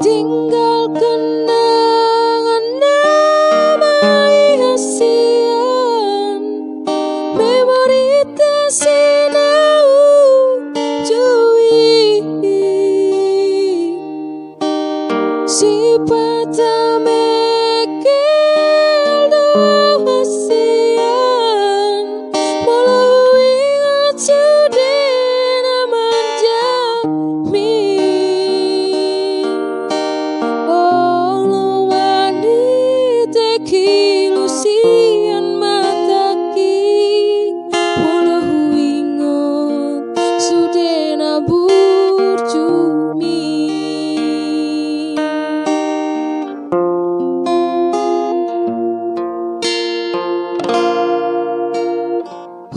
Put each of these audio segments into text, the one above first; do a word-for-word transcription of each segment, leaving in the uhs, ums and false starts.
Tinggal kenangan nama i hasian, memorita si na ujui. Sipata mengkel do hasian, molo huingot sude na manjamin. Olo maniteki lu sian matangki, molo huingot sude na burju mi.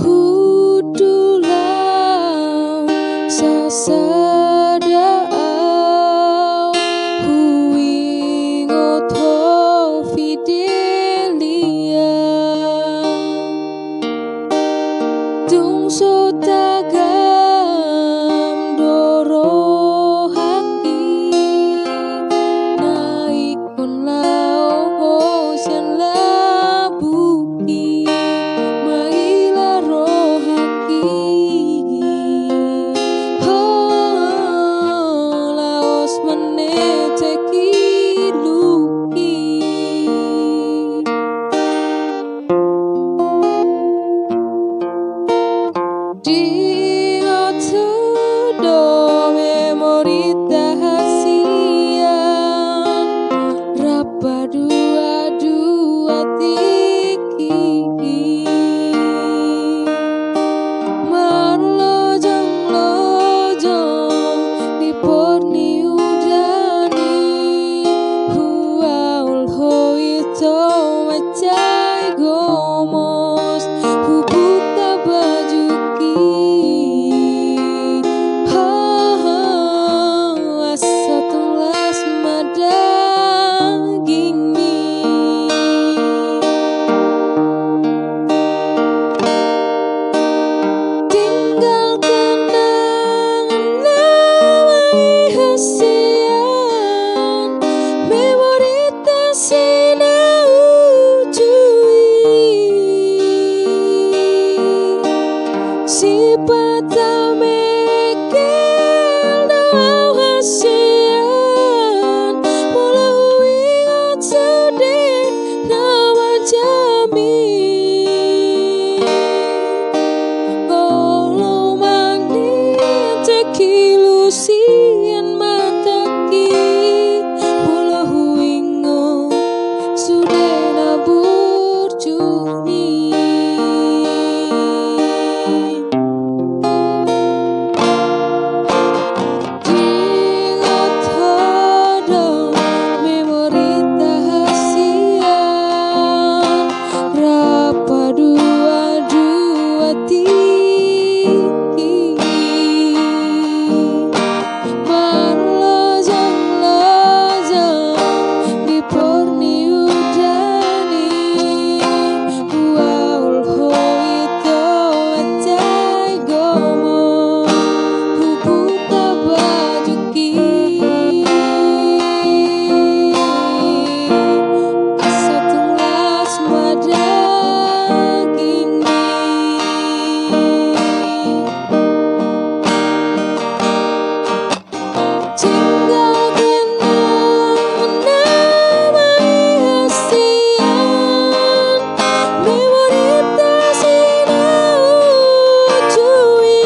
Hundul au, sasada au, huingot ho Fidelia. Tung so tagam do rohangki, na ingkon laho sian labuki, maila rohangki. Ho, laos maniteki luki. Diingot ho do memorita hasian, rap paduadua tingki, marlojonglojong di porniudani, huaul ho ito mansai gomos, hubuka bajuki. Ho, ho, asa tung las ma dagingmi. Tinggal kenangan nama i hasian, memorita si na ujui. Sipata mengkel do au hasian, molo huingot sude na manjamin. Olo maniteki lu sian matangki, molo huingot sude na burju mi. Diingot ho do memorita hasian, rap paduadua tingki, marlojonglojong di porniudani, huaul ho ito mansai gomos, hubuka bajuki. Asa tung las ma dagingmi. Tinggal kenangan nama i hasian, memorita si na ujui.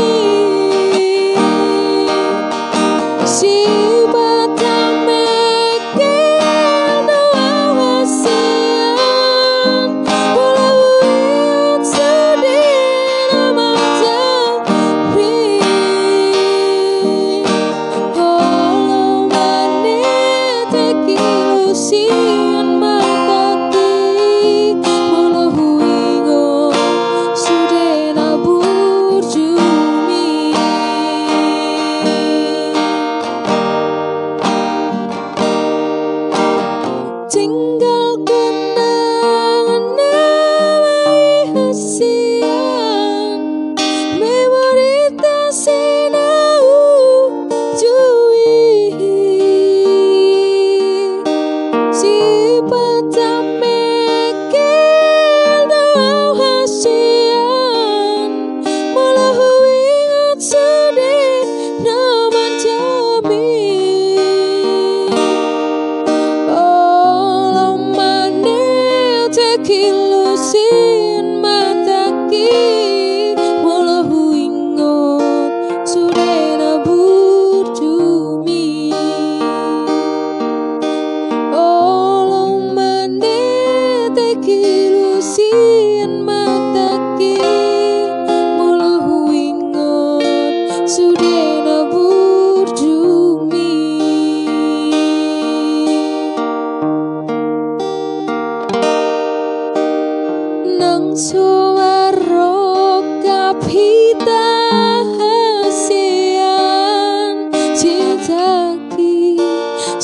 Sipata mengkel do au hasian, molo huingot sude na manjamin. Olo maniteki lu sian matangki, molo huingot sude na burju mi.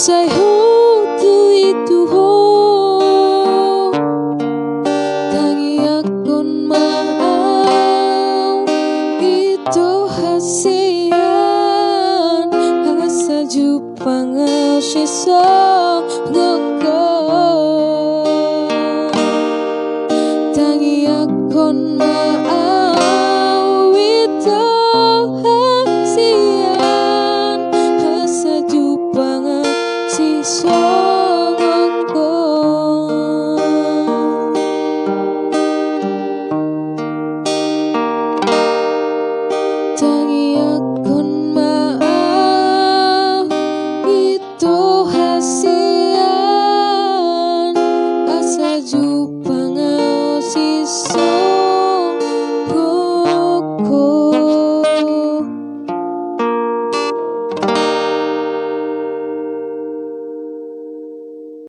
Sai ho tu i tu ho. Tangiangkon ma au i tu hasian, asa jumpang au sisongon